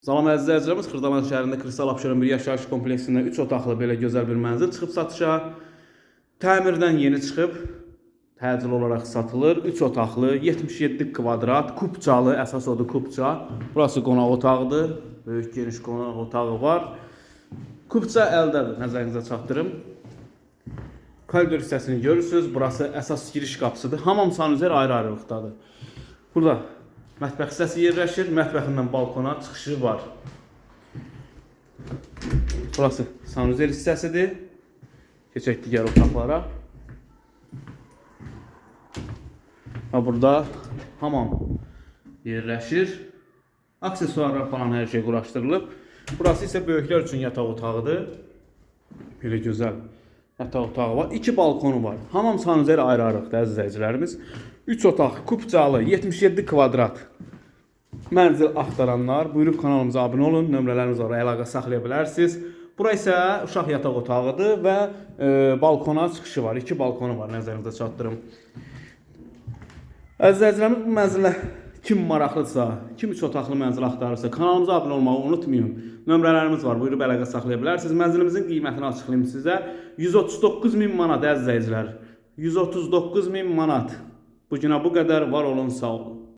Salam əziz izləyicilərimiz, Xırdalan şəhərində Kristal Abşeron bir yaşayış kompleksində 3 otaqlı belə gözəl bir mənzil çıxıb satışa. Təmirdən yeni çıxıb, təcil olaraq satılır. 3 otaqlı, 77 kvadrat, kupçalı, əsas odur kupça. Burası qonaq otağıdır. Böyük geniş qonaq otağı var. Kupça əldədir, nəzərinizə çatdırım. Koridor hissəsini görürsünüz. Burası əsas giriş qapısıdır. Hamam sanuzer ayrı-ayrılıqdadır. Burada mətbəx hissəsi yerləşir. Mətbəxindən balkona çıxışı var. Burası sanuzer hissəsidir. Keçək digər otaqlara. Və burada hamam yerləşir. Aksesuarlar falan hər şey quraşdırılıb. Burası isə böyüklər üçün yataq otağıdır. Belə gözəl yataq otağı var. İki balkonu var. Hamam sanuzeri ayrı-ayrılıqda əziz izləyicilərimiz. 3 otaq, kupçalı, 77 kvadrat mənzil axtaranlar buyurub kanalımıza abunə olun. Nömrələrimiz var, əlaqə saxlaya bilərsiniz. Bura isə uşaq yataq otağıdır və balkona çıxışı var. İki balkonu var, nəzərinizə çatdırım. Əziz izləyicilərimiz, bu mənzilə kim maraqlıdırsa, kim üç otaqlı mənzil axtarırsa, kanalımıza abunə olmağı unutmayın. Nömrələrimiz var, buyurub əlaqə saxlaya bilərsiniz. Mənzilimizin qiymətini açıqlayım sizə. 139 min manat əziz izləyicilər. 139 min manat. Bu günə bu qədər, var olun, sağ olun.